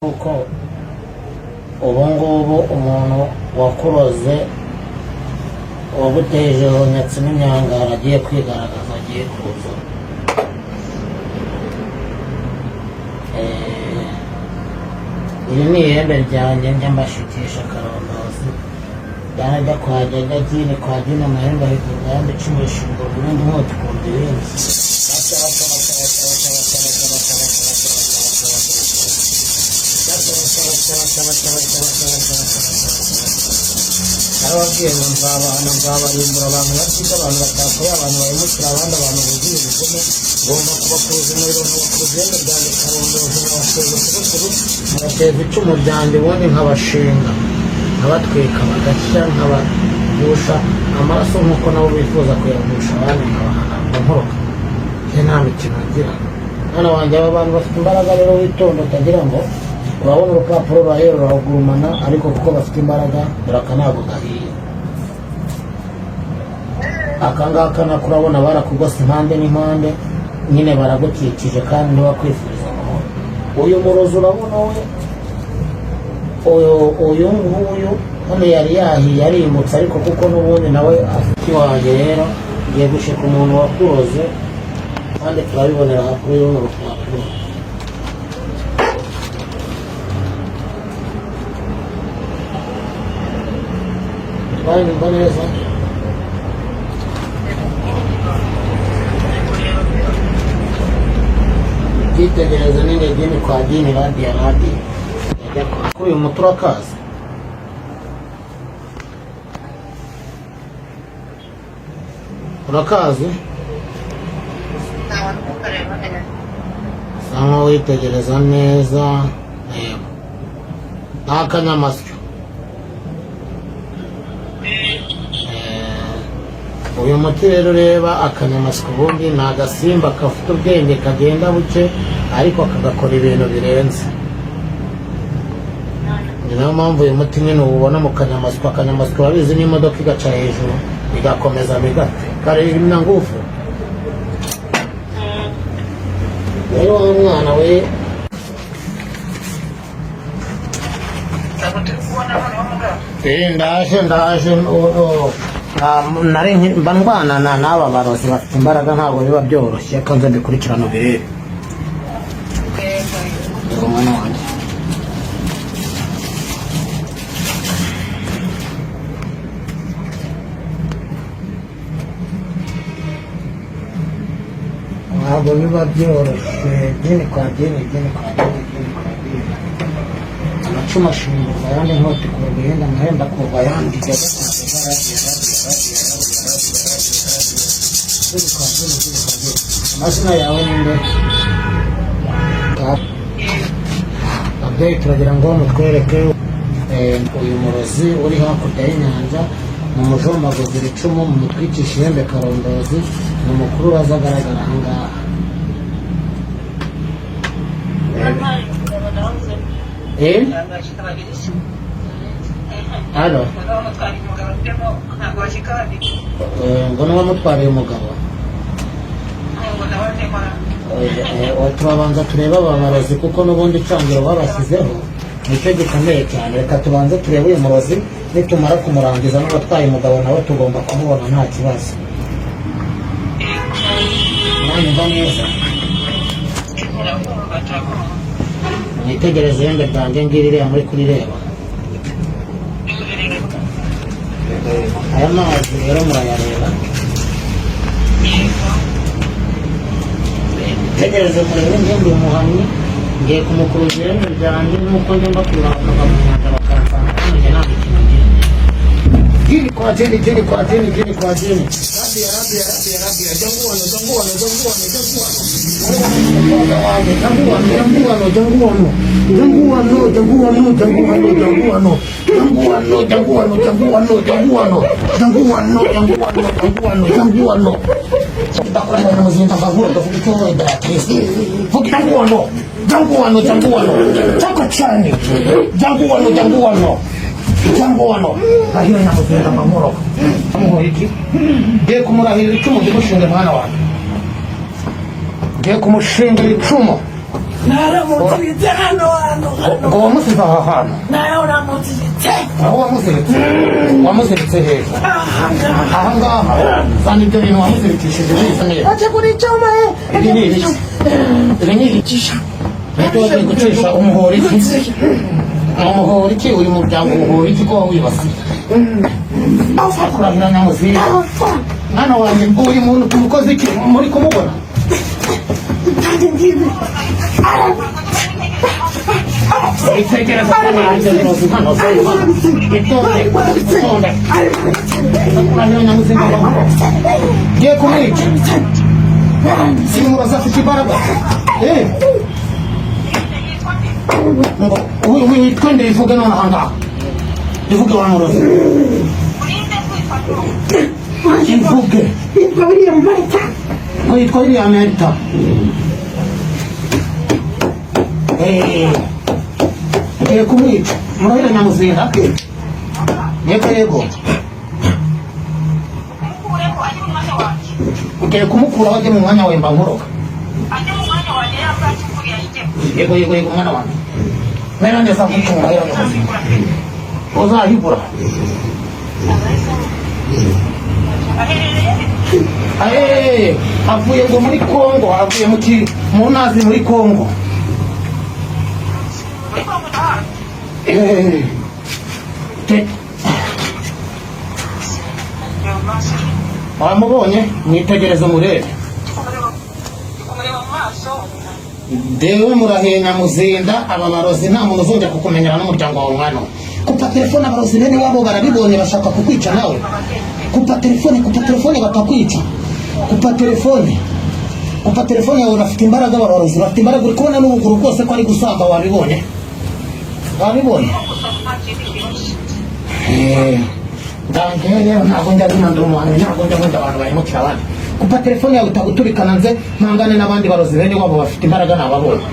Kuko ubu ngubu umuntu wakuroze, waguteje hunyatsi n'imyangaro, agiye kwigaragaza, agiye kuza. Iri ni ihembe ryanjye njya mbashukisha karondozi byajya kwa jyajya jini kwa jini, amahembe ahigurwa ayandi, icumu rishingurwa irindi, inkota ikurwa irindi. Narababwiye ngo nzabahana, nzabarimbura, abantu batiga, abantu batakoreye, abantu bahemukira abandi, abantu buzuye ubugome. Ngomba kubakuruza umuriro, nkabakuruza ihembe ryanjye karondozi, nkabateza uturuturu, nkabateza icumu ryanjye, ubundi nkabashinga, nkabatwika bagashya, nkabagusha amaraso nk'uko nabo bifuza kuyagusha abandi, nkabahana nkoroka. Njye nta mikino ngira, mwana wanjye. Aba bantu bafite imbaraga rero, witonda utagira ngo urabona urupapuro rurahera ruragurumana, ariko kuko bafite imbaraga. Dore aka ntabwo gahiye, aka ngaka nako urabona barakugose impande n'impande nyine, baragukikije kandi ntibakwifuriza amahoro. Uyu murozi urabona we, uyu nguyu hano yari yahiye arimbutse, ariko kuko n'ubundi nawe afite iwanjye. Rero ngiye gushika umuntu wakuroze, kandi turabibonera aha kuri runo rupapuro. Twanyumva neza. Byitegereze nini, dini kwa dini, radiya radiya yajya kuri uyu muti. Urakaza, urakazi. Ntabwo ndi kukareba neza. Sa nk'uwitegereza neza, reba ni akanyamasyo. Uyu muti rero ureba, akanyamasyo ubundi ni agasimba gafite ubwenge, kagenda buke ariko kagakora ibintu birenze. Ni nayo mpamvu uyu muti nyine uwubona mu kanyamasyo. Akanyamasyo urabizi, n'imodoka igaca hejuru igakomeza migate kareba ngufu. Rero wa mwana we. Ntabwo turi kubona noneho, mugabo. Ndaje, ndaje. Nari mba ndwana n'aba barozi bafite imbaraga, ntabwo biba byoroshye. Ko nze mbikurikirane ubirebe. Yego, mwana wanjye. Ntabwo biba byoroshye. Dini kwa dini, dini kwa dini, dini kwa dini, amacumu ashingurwa ayandi, inkota ikurwa iyindi, amahembe akurwa ayandi. Jya kwa radiyo, radiyo, radiyo, radiyo, radiyo, radiyo, radiyo, dini kwa dini, dini kwa dini. Amazina yawe ni nde? Ababyeyi, turagira ngo mutwereke uyu murozi uri hakurya y'inyanja, mu mujombaguzira icumu, mu mutwikisha ihembe karondozi, ni umukuru uraza agaragara aha ngaha. Halo. Ngo n'uwamutwariye umugabo. Turabanza turebe aba barozi, kuko n'ubundi icangiro babashyizeho nicyo gikomeye cyane. Reka tubanze turebe uyu murozi, nitumara kumurangiza n'uwatwaye umugabo nawe tugomba kumubona, nta kibazo. Mwanyumva neza? Mwitegereze ihembe ryanjye ngiri ririya muri kurireba. Aya mazi rero murayareba. Tegereze murebe, ngende umuhamyi ngiye kumukuruza ihembe ryanjye nk'uko ngenda kurura bakava mu nyanja bakansanga hano. Njye nta mikino ngira. Dini kwa dini, dini kwa dini, dini kwa dini, rabia, rabia, rabia, rabia, janguano, janguano, janguano, janguano, janguano, janguano, janguano, janguano, janguano, janguano, janguano, janguano, janguano, janguano, janguano, janguano, janguano, janguano. Ndakurana muzinda mbagura ndavuga icyo wowe Beatrice vuga. Janguano, janguano, janguano, chako chani, janguano, janguano, janguano, rahira nyamuzinda mbamuro amuhoye iki. Ngiye kumurahirira icumu, ndimushinge mwana wanjye, ngiye kumushingira icumu. Naramutse hano hano hano. Wamusize aha hantu? Nawe uramuziritse. Aho wamuziritse, wamuziritse hehe? Ahangaha. Aha ngaha? Zana ibyo bintu wamuzirikishije biza neza. Ajya kuri icyuma ye. Ibi ni ibiki? Ibi ni ibiki? Nibyo wagiye gucisha? Umuhora iki? Umuhora iki? Uyu muryango umuhora iki ko wawibasiye? Kurahira nyamuzinga, mwana wanjye, uyu muntu tumukoze iki? Muri kumubona? Witegereza hano ibyo birozi hano, itonde, itonde. Kurahira nyamuzinga, ngiye kumwica. Simurozi afite imbaraga. Eh. Ngo witwe nde? Ivuge none aha ngaha, ivuge wa murozi. Ivuge. Yitwa William Marita. Ngo yitwa William Marita. Eh, ngiye kumwica. Murahira nyamuzinda? Yego, yego. Mukureho ajye mu mwanya wanjye. Ugiye kumukuraho ajye mu mwanya wawe, mba nkuroga. Ajye mu mwanya wanjye, yazakikuriye ayijyemo. Yego, yego, yego, mwana wanjye, mera neza nkutunga. Murahira nyamuzinda, uzahigura. Aherereye? Eh, avuye ngo muri Kongo, avuye mu ki mu nazi muri Kongo. Muri Kongo ndahari. Eh, te wamubonye? Mwitegereze murebe. Ndi kumureba mu maso. Dewe murahiye nyamuzinda, aba barozi nta muntu uzongera kukumenyera n'umuryango wawe. Mwana we, kupa telefone, abarozi bene wabo barabibonye, bashaka kukwica nawe. Kupa telefone, kupa telefone, batakwica. Kupa telefone, kupa telefone yawe. Bafite imbaraga, abarozi bafite imbaraga. Uri kubona n'ubuguru bwose ko ari gusamba? Wabibonye? Wabibonye? Gusa nta kindi kibazo. Eh, ndangere ntabwo njya nkunda umuntu, ntabwo njya nkunda abantu bahemukira abandi. Kupa telefone yawe itaguturikana, nze mpangane n'abandi barozi bene wabo bafite imbaraga, nababonye.